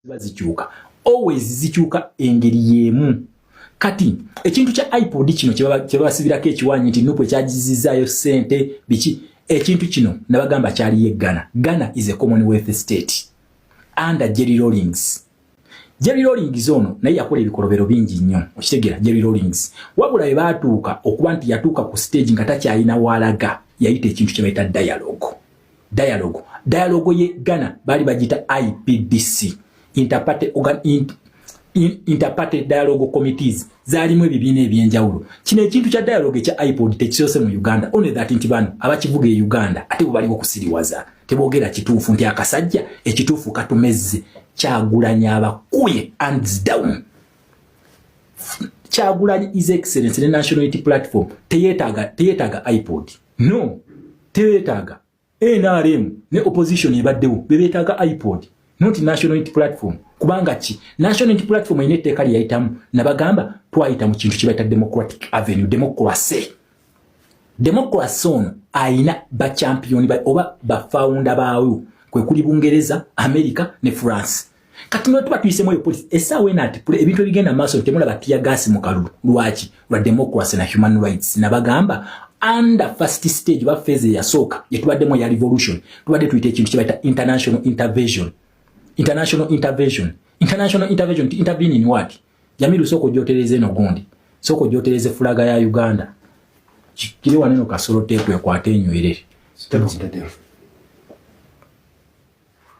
Ziba zikyuka, always zikyuka engeri y'emu. Kati ekintu kya IPOD kino kyebabasibirako ekiwanyi nti NUP ekyagizizaayo ssente biki, ekintu kino nabagamba kyaliyo e Ghana. Ghana is a Commonwealth state under Jerry Rawlings. Jerry Rawlings ono naye yakola ebikolobero bingi nnyo, okitegeera? Jerry Rawlings, wabula bwe baatuuka okuba nti yatuuka ku stage nga takyalina waalaga, yayita ekintu kye bayita dialogue. Dialogue ye Ghana baali bagiyita IPDC, Interparty Dialogue Committees. Zaalimu ebibiina ebyenjawulo. Kino ekintu kya dialogue ekya IPOD tekisoose mu Uganda, only that nti bano abakivuga e Uganda ate bwe baliwo kusiriwaza, teboogera kituufu nti akasajja ekituufu katumezze. Kyagulanyi abakuye hands down. Kyagulanyi, His Excellence, ne National Unity Platform teyeetaaga IPOD. No, teyeetaaga. NRM ne opposition ebaddewo bebeetaaga IPOD, not National Unity Platform. Kubanga ki? National Unity Platform erina etteeka lye yayitamu. Nabagamba twayita mu kintu kibayita democratic avenue, democracy. Democracy ono ayina bachampion oba bafounder baawo, kwe kuli Bungereza, America ne France. Kati no tuba tuyisemu eyo policy. Essaawa eno ati ebintu ebigenda maaso, temulaba tear gas mu kalulu. Lwaki? Lwa democracy na human rights. Nabagamba under first stage oba phase eyasooka gyetubaddemu eya revolution, tubadde tuyita ekintu kibayita international intervention. International intervention, international intervention to intervene in what? Jamiru, sooka ojjotereza eno gundi, sooka ojjotereza fulaga ya Uganda. Kiri waneno kasolo teepu ekwate enywerere.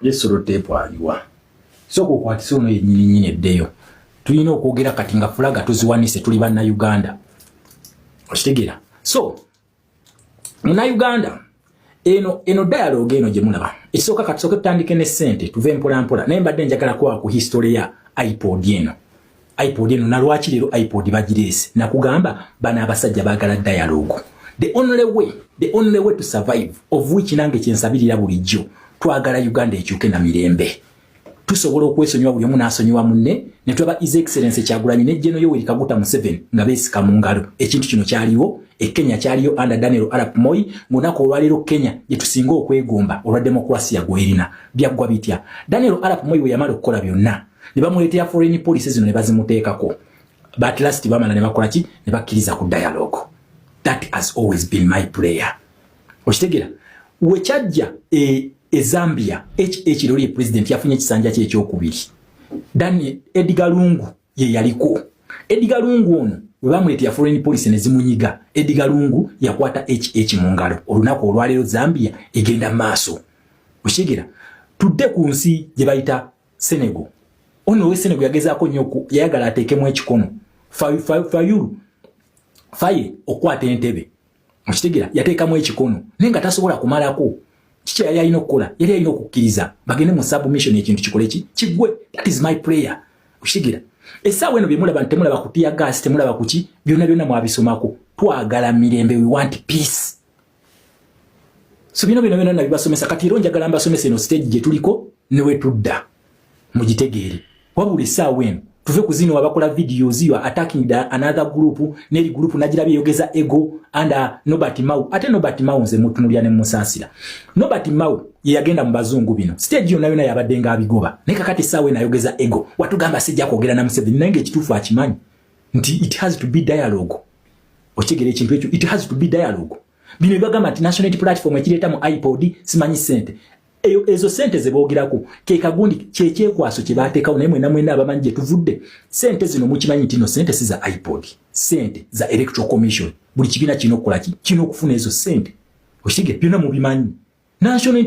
Ye cellotape aliwa? Sooka okwatise ono yennyini nnyini eddeyo. Tulina okwogera kati nga fulaga tuziwanise, tuli Bannayuganda, okitegeera? So Munnayuganda, eno dialogue eno gye mulaba ekisooka, katusooke tutandike ne ssente, tuve mpolampola. Naye mbadde njagala kuwa ku history ya IPOD eno. IPOD eno nalwaki leero IPOD bagireese? Nakugamba bano abasajja baagala dialogue. The only way to survive, of which nange kyensabirira bulijjo, twagala Uganda ekyuke na mirembe, tusobola okwesonyiwa, buli omu n'asonyiwa munne, ne tulaba His Excellence Kyagulanyi ne General Yoweri Kaguta Museveni nga beesika mu ngalo. Ekintu kino kyaliwo e Kenya, kyaliyo under Daniel Arap Moi. Ng'olunaku olwaleero Kenya gye tusinga okwegomba olwa demokrasiya gwerina. Byaggwa bitya? Daniel Arap Moi bwe yamala okukola byonna, ne bamuleetera foreign policy zino ne bazimuteekako, but last bamala ne bakola ki? Ne bakkiriza ku dialogue. That has always been my prayer, okitegeera? Wekyajja e Zambia, HH loli president yafunye ekisanja kye ekyokubiri, Daniel Edgar Lungu ye yaliko. Edgar Lungu ono bwe bamuleetera foreign policy ne zimunyiga, Edgar Lungu yakwata HH mu ngalo. Olunaku olwaleero Zambia egenda maaso, okitegeera? Tudde ku nsi gye bayita Senegal. Ono owe Senegal yagezaako nnyo, yayagala ateekemu ekikono Fayulu Faye okukwata entebe, okitegeera? Yateekamu ekikono naye nga tasobola kumalako. Kiki yali alina okukola? Yali alina okukkiriza bagende mu submission, ekintu kikole ki? Kiggwe. That is my prayer, okitegeera? Essaawa eno byemulaba nti temulaba ku tear gas, temulaba kuki, byonna byonna mwabisomako. Twagala mirembe, we want peace. So bino byonna byonna nabibasomesa. Kati era njagala mbasomesa eno stage gye tuliko ne wetudda mugitegeere. Wabula essaawa eno tuve ku zino abakola videos, you are attacking the another group. Neri group nagirabye yogeza ego under Norbert Mao. Ate Norbert Mao nze mutunulya ne musaasira. Norbert Mao ye yagenda mu bazungu, bino stage yonna yonna yabadde nga abigoba, naye kakati essaawa eno ayogeza ego. Watugamba sijja kwogera na Museveni, naye ng'ekituufu akimanyi nti it has to be dialogue. Okitegeera ekintu ekyo? It has to be dialogue. Bino ebagamba nti National Platform ekireeta mu IPOD simanyi sente eyo, ezo sente ze boogerako ke kagundi kyekyekwaso kye baateekawo. Naye mwena mwena abamanyi gye tuvudde, sente zino mukimanyi nti no sente si za IPOD, sente za Electoral Commission. Buli kibiina kirina okukola ki? Kirina okufuna ezo sente, okige? Byonna mubimanyi. National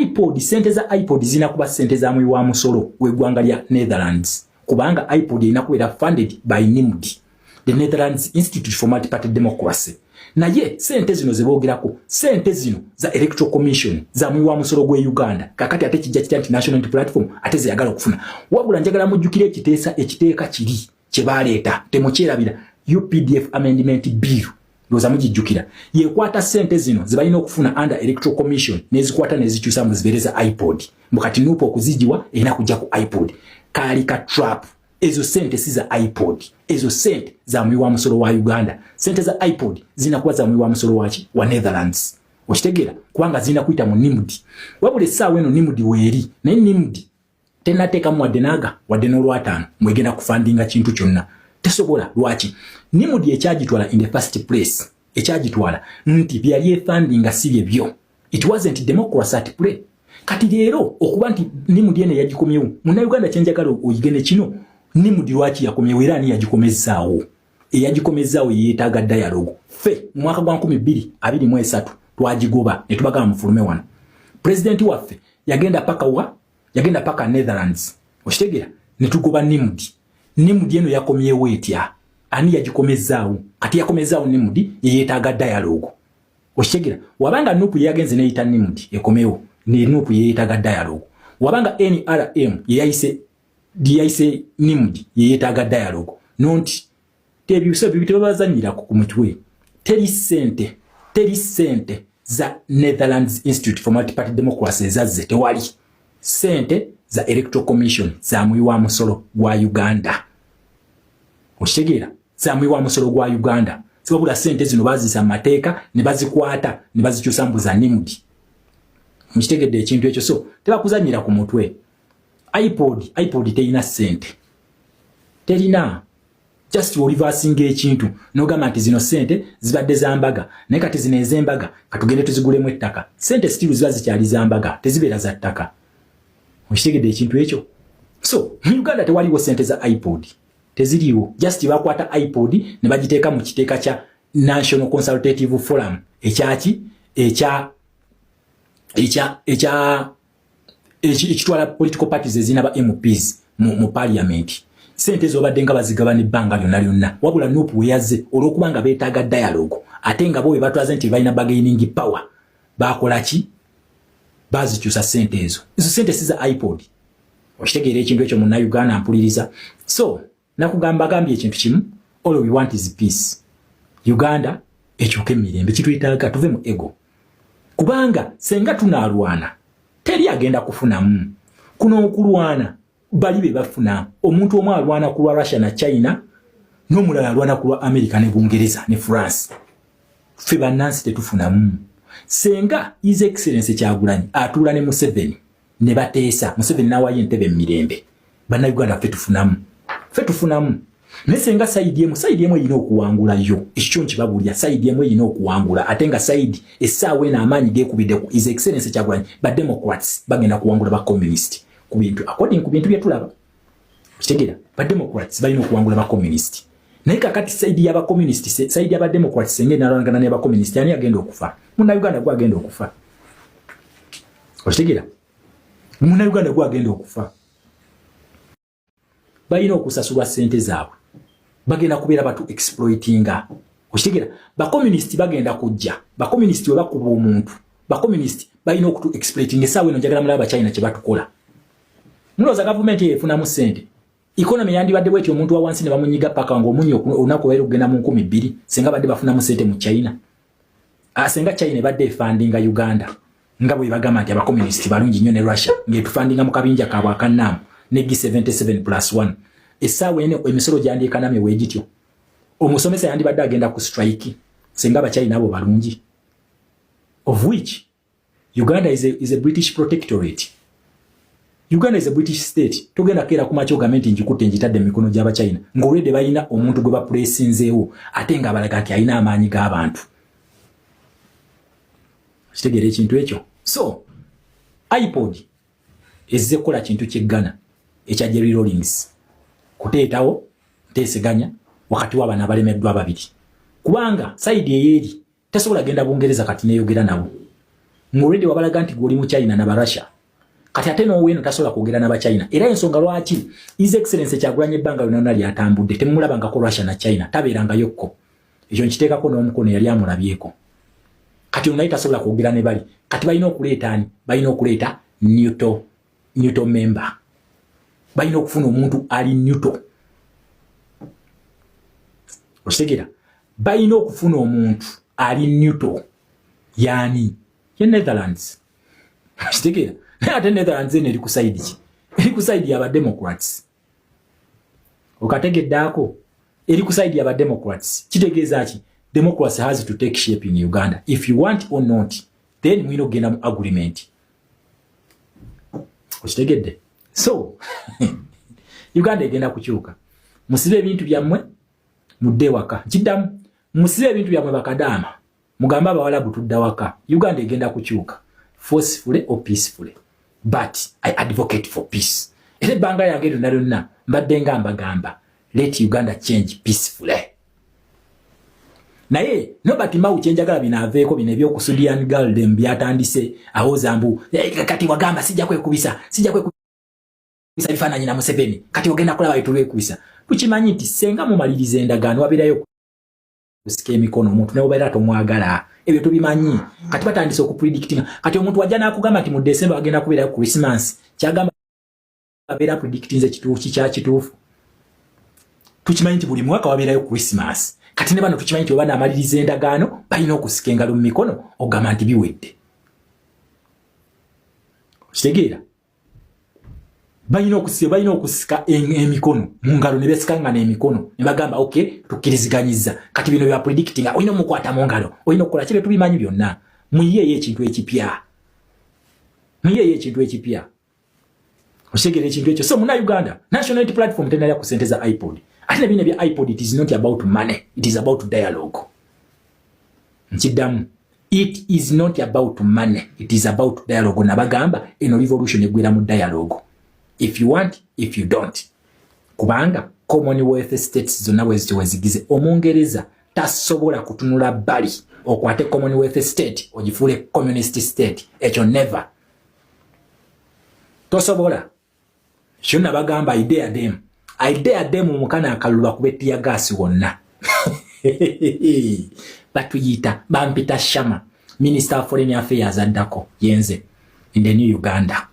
IPOD, sente za IPOD zirina kuba sente za muwi wa musolo w'eggwanga lya Netherlands, kubanga IPOD erina kubeera funded by NIMD, the Netherlands Institute for Multiparty Democracy. Naye sente zino zeboogerako, sente zino za Electoral Commission, za muwi wa musolo gw'e Uganda. Kakati ate kijja kitya nti National Unity Platform ate zeyagala okufuna? Wabula njagala mujjukire ekiteesa, ekiteeka kiri kye baleeta, temukyerabira, UPDF Amendment Bill. Ndowooza mugijjukira. Yekwata sente zino ze balina okufuna under Electoral Commission nezikwata nezikyusa mu zibeere za IPOD, mbu kati NUP okuzigiwa erina kujja ku IPOD. Kaali ka trap. Ezo sente si za IPOD, ezo sente za muwi wa musolo wa Uganda. Sente za IPOD zirina kuba za muwi wa musolo waki? Wa Netherlands, okitegeera? Kubanga zirina kuyita mu NIMD. Wabula essaawa eno NIMD weeri, naye NIMD Tenateekamu wadde naaga wadde n'olwataano mwegenda kufundinga kintu kyonna, tesobola. Lwaki? NIMD ekyagitwala in the first place, ekyagitwala nti byali efundinga si byebyo. It wasn't democracy at play. Kati leero okuba nti NIMD eno yagikomyewo, Munnayuganda, kyenjagala oyigene kino: NIMD lwaki yakomyewo era ani yagikomezaawo? Eyagikomezaawo yeetaaga dialogue. Ffe mu mwaka gwa 2023 twagigoba ne tubagamba, "Mufulume wano." Pulezidenti waffe yagenda paka wa? Yagenda paka Netherlands. Okitegeera? Ne tugoba NIMD. NIMD eno yakomyewo etya? Ani yagikomezaawo? Kati yakomezaawo NIMD yeyeetaaga dialogue. Okitegeera? Wabanga NUP yeyagenze neyita NIMD ekomewo, ne NUP yeyeetaaga dialogue. Wabanga NRM yeyayise NIMD, yeyeetaaga dialogue. Nonti tebiso bibi tebabazanyirako ku mutwe. Teri sente, teri sente za Netherlands Institute for Multiparty Democracy ezazze. Tewali sente za Electoral Commission, za muwi wa musolo gwa Uganda. Okitegeera? Za muwi wa musolo gwa Uganda. Sibabula sente zino bazisa mu mateeka ne bazikwata ne bazikyusa mbu za NIMD. Mukitegedde ekintu ekyo? So tebakuzanyira ku mutwe. IPOD terina sente, terina. Just olivasinga ekintu nogamba nti zino sente zibadde za mbaga, naye kati zino ez'embaga katugende tuzigulemu ettaka. Sente still ziba zikyali za mbaga, tezibeera za ttaka. Okitegedde ekintu ekyo? So mu Uganda tewaliwo sente za IPOD, teziriiwo. Just bakwata IPOD ne bagiteeka mu kiteeka kya National Consultative Forum ekyaki ekya ekya ekya ekitwala political parties ezirina ba MPs mu parliament. Sente ezo babadde nga bazigabana ebbanga lyonna lyonna, wabula NUP weyazze, olw'okuba nga beetaaga dialogue, ate nga bo bwe batwaze nti balina bargaining power, bakola ki? Bazikyusa sente ezo. Ezo sente si za IPOD. Okitegeera ekintu ekyo, Munnayuganda mpuliriza? So nakugamba, gambye ekintu kimu: all we want is peace. Uganda ekyuka emirembe, kitwetaaga tuve mu ego, kubanga senga tunaalwana teri agenda kufunamu. Kuno okulwana bali be bafuna. Omuntu omu alwana ku lwa Russia na China, n'omulala alwana ku lwa America ne Bungereza ne France. Ffe bannansi tetufunamu. Senga His Excellence Kyagulanyi atuula ne Museveni ne bateesa, Museveni n'awayo entebe emirembe, Bannayuganda ffe tufunamu, ffe tufunamu. Naye senga side emu erina okuwangulayo, ekikyo nkibabuulira, side emu erina okuwangula, ate nga side essaawa eno amaanyi geekubidde ku His Excellence Kyagulanyi, ba Democrats bagenda kuwangula ba Communist ku bintu, according ku bintu byetulaba. Kitegeera? Ba Democrats balina okuwangula ba Communist. Naye kakati side y'abacommunist, side y'abademocrats senga enalwanagana n'abacommunist, ani agenda okufa? Munnayuganda gwe agenda okufa. Okitegeera? Munnayuganda gwe agenda okufa. Balina okusasulwa sente zaabwe, bagenda kubeera batu exploitinga. Okitegeera? Bacommunist bagenda kujja. Bacommunist we bakuba omuntu, bacommunist balina okutu exploitinga. Essaawa eno njagala mulaba Bachina kye batukola. Mulowooza gavumenti eyo efunamu sente? Economy yandibadde bweti, omuntu wa wansi ne bamunyiga paka ng'omunyi olunaku baire okugenda mu 2000, senga badde bafunamu sente mu China? Senga China ebadde efundinga Uganda nga bwe bagamba nti abacommunist balungi nnyo, ne Russia ng'etufundinga mu kabinja kaabwe akannaamu ne G77 plus 1, essaawa eno emisolo gyandikanamye weegityo? Omusomesa yandibadde agenda ku strike senga Abachina abo balungi? Of which Uganda is a British protectorate. Uganda is a British state. Togenda keera ku makya ogambe nti njikutte njitadde mu mikono gy'Abachina, ng'olwedde balina omuntu gwe bapulesinzeewo, ate ng'abalaga nti alina amaanyi g'abantu. Kitegeera ekintu ekyo? So IPOD ezze kukola kintu kyeggana ekya Jerry Rawlings, kuteetawo nteeseganya wakati w'abaana abalemeddwa ababiri, kubanga side eyeeri tesobola genda Bungereza kati neyogera nabo, ng'olwedde wabalaga nti gwoli mu China nabarussia. Kati ate n'oweeno tasobola kwogera n'Abachina. Era ensonga lwaki His Excellence Kyagulanyi ebbanga lyonna lyatambudde temumulabangako Russia na China, tabeerangayokko. Ekyo nkiteekako n'omukono, yali amulabyeko. Kati ono naye tasobola kwogera ne bali. Kati balina okuleeta ani? Balina okuleeta neutral member. Balina okufuna omuntu ali neutral. Okitegeera? Balina okufuna omuntu ali neutral. Yaani ye Netherlands. Kitegeera? Naye ate Netherlands eno eri ku side ki? Eri ku side y'Abademocrats. Okategeddeako? Eri ku side y'Abademocrats. Kitegeeza ki? Democracy has to take shape in Uganda, if you want or not. Then mulina okugenda mu agreement. Okitegedde? So Uganda egenda kukyuka. Musibe ebintu byammwe, mudde ewaka. Nkiddamu, musibe ebintu byammwe, bakadaama, mugambe Abawalabu tudda waka. Uganda egenda kukyuka, forcefully or peacefully, but I advocate for peace. Era ebbanga yange lyonna lyonna mbadde nga mbagamba, let Uganda change peacefully. Naye Nobert Mao, kyenjagala bino aveeko, bino ebyokusudian galdem byatandise awoza mbu, "Eh, kati wagamba sijja kwekubisa, sijja kwekubisa bifaananyi na Museveni, kati ogenda kulaba etulwekubisa." Tukimanyi nti senga mumaliriza endagaano wabeerayo kusika emikono, omuntu newobeera tomwagala. Ebyo tubimanyi. Kati batandise okupredictinga. Kati omuntu wajja n'akugamba nti mu December bagenda kubeerayo Christmas, kyagamba abeera predictinze kituufu, kikya kituufu. Tukimanyi nti buli mwaka wabeerayo Christmas. Kati ne bano tukimanyi nti oba naamaliriza endagaano balina okusika engalo mu mikono, ogamba nti biwedde. Kitegeera, balina okusika emikono mu ngalo, ne besikangana emikono ne bagamba, "Ok, tukkiriziganyiza." Kati bino bya predicting, olina omukwata mu ngalo, olina okukola kibe, tubimanyi byonna. Muyiyeeyo ekintu ekipya, muyiyeeyo ekintu ekipya. Okitegeera ekintu ekyo? So Munauganda, National Unity Platform tenalya ku sente za iPod. Ate ne bino ebya iPod, it is not about money, it is about dialogue. Nkiddamu, it is not about money, it is about dialogue. Nabagamba eno revolution egwera mu dialogue, if you want, if you don't, kubanga Commonwealth states zonna bwezityo wezigize. Omungereza tasobola kutunula bbali okwate Commonwealth state ogifuule communist state. Ekyo never, tosobola. Kyo nabagamba, I dare them, I dare them. Mukana akalulu bakube tear gas wonna. Batuyita, bampita Shama, Minister of Foreign Affairs addako yenze in the new Uganda.